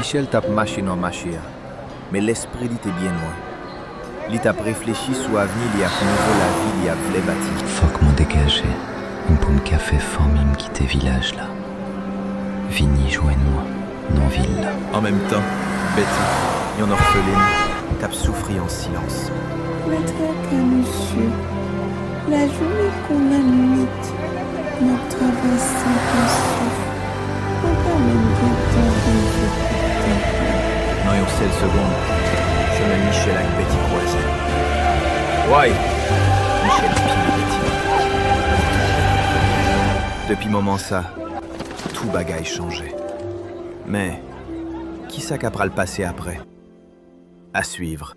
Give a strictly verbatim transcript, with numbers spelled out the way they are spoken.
Michel t ap mache nan mache a, men lespri li te byen lwen. Li t ap reflechi sou avni li ak nouvo lavi li ap vle bati. Fòk mwen degaje m pou m ka fè fanmi m kite vilaj la. Vini jwenn mwen nan vil la. An menm tan, Betty, yon òfelin, t ap soufri an silans. Mwen traka, mesye. Lajounen kon lannwit, m ap travèse yon souf. Mwen pa menm gen tan pou m fè kout tèt mwen. Nan yon sèl segonn, chemen Michel ak Betty kwaze. Woy! Michel pile Betty. Depi moman sa, tout bagay chanje. Men, kisa k ap pral pase apre? À suivre.